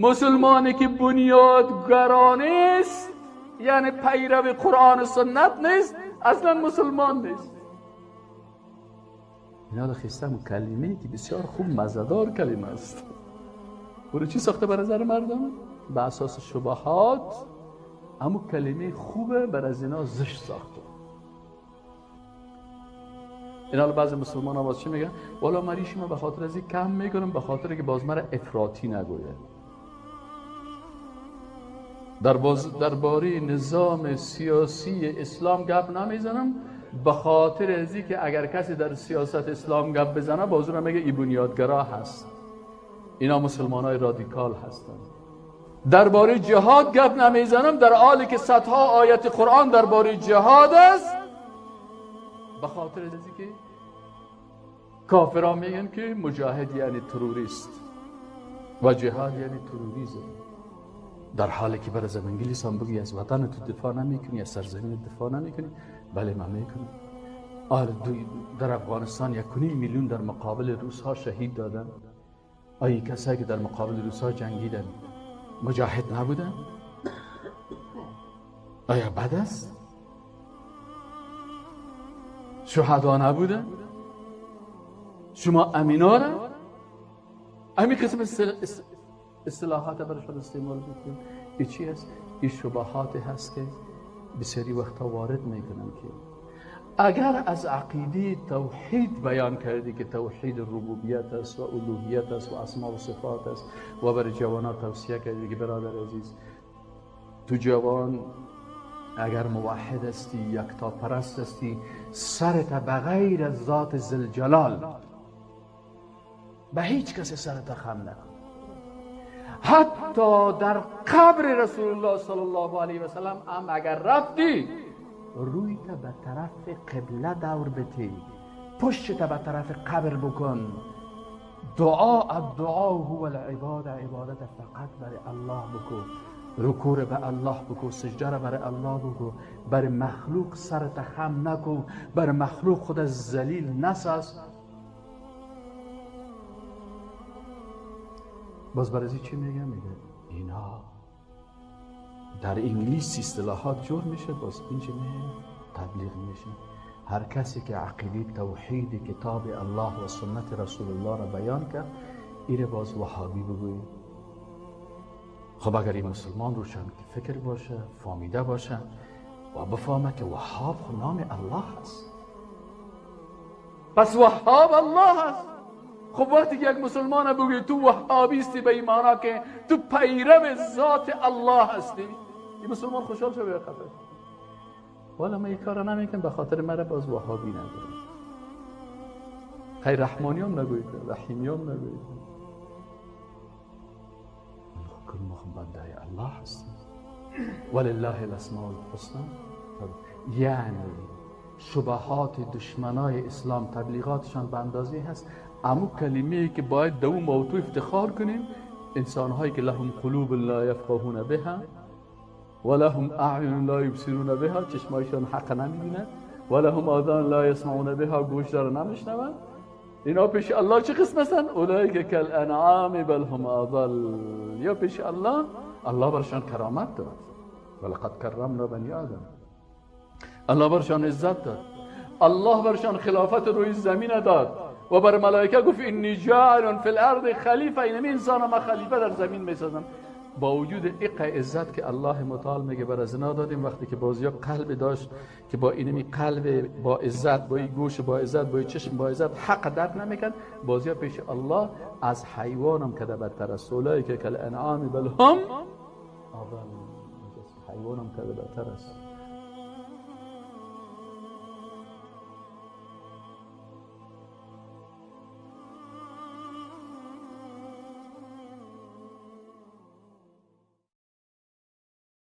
مسلمانی که بنیادگرا نیست، یعنی پیرو قرآن و سنت نیست، اصلا مسلمان نیست. اینا خیستم کلمه که بسیار خوب مزدار کلمه است. برای چی ساخته بر نظر مردم؟ به اساس شبهات. اما کلمه خوبه بر از اینا زشت ساخته. اینا بعضی مسلمان ها باز چی میگن؟ والا مریش ما به خاطر از این کم میکنم، به خاطر که باز مرا افراطی نگوید. درباره نظام سیاسی اسلام گپ نمیزنم، به خاطر از این که اگر کسی در سیاست اسلام گپ بزنه باز اون میگه ای بنیادگرا هست، اینا مسلمان های رادیکال هستند. درباره جهاد گپ نمیزنم، در حالی که صدها آیت قرآن درباره جهاد است، به خاطر از اینکه کافران میگن که مجاهد یعنی تروریست و جهاد یعنی تروریسم، در حالی که بر از انگلیس هم بگی از وطن تو دفاع نمیکنی، از سرزمین دفاع نمیکنی. بله من میکنم. آره در افغانستان 1.5 میلیون در مقابل روس ها شهید دادن. آیا کسایی که در مقابل روس ها جنگیدن مجاهد نبودن؟ آیا بد است؟ شهدا نبودن؟ شما امینا را همین قسم اصطلاحات برشان استعمال میکنیم. این چی هست؟ این شبهات هست که بسیاری وقتا وارد میکنن که اگر از عقیده توحید بیان کردی که توحید ربوبیت است و الوهیت است و اسما و صفات است و برای جوانان توصیه کردی که برادر عزیز تو جوان اگر موحد هستی، یکتا پرست هستی، سرت بغیر از ذات ذوالجلال به هیچ کسی سرت خم نکن، حتی در قبر رسول الله صلی الله علیه و سلم هم اگر رفتی روی تا به طرف قبله دور بتی، پشت تا به طرف قبر بکن. دعا الدعا هو العباده، عبادت فقط برای الله بکن، رکوع به الله بکن، سجده را برای الله بکن، برای مخلوق سرت خم نکن، برای مخلوق خود از ذلیل نساز. باز برای چی میگه؟ میگه اینا در انگلیس اصطلاحات جور میشه، باز اینجا تبلیغ میشه. هر کسی که عقیده توحید کتاب الله و سنت رسول الله را بیان کرد ایره باز وهابی بگویی. خب اگر این مسلمان روشن فکر باشه، فهمیده باشه و بفهمه که وهاب نام الله است، پس وهاب الله است. خب وقتی که یک مسلمان بگوی تو وهابی استی، به این معنا که تو پیرو ذات الله هستی، این مسلمان خوشحال شد یا خفه؟ والا من این کار نمیکنم به خاطر مرا باز وهابی نگوید. خیر رحمانی هم نگوید، رحیمی هم نگوید. کل ما بنده الله هستیم، ولله الاسماء الحسنی. یعنی شبهات دشمنای اسلام تبلیغاتشان به اندازه هست، اما کلمه‌ای که باید دو موضوع افتخار کنیم، انسان‌هایی که لهم قلوب لا یفقهون بها و لهم اعین لا یبصرون بها، چشمایشان حق نمی‌بینه، و لهم آذان لا یسمعون بها، گوش داره نمیشنون. اینا پیش الله چه قسم هستن؟ اولئک کالانعام بل هم اضل. یا پیش الله، الله برشان کرامت داد، ولقد کرمنا بنی آدم، الله برشان عزت داد، الله برشان خلافت روی زمین داد و بر ملائکه گفت انی جاعل فی الارض خلیفه، اینمی انسان ما خلیفه در زمین میسازم. با وجود ایق عزت که الله متعال میگه بر از اینا دادیم، وقتی که بازیا قلب داشت که با اینمی قلب با عزت، با این گوش با عزت، با این چشم با عزت حق درک نمیکرد، بازیا پیش الله از حیوانم که بدتر است. اولئک کالانعام بل هم اضل، حیوانم که بدتر است.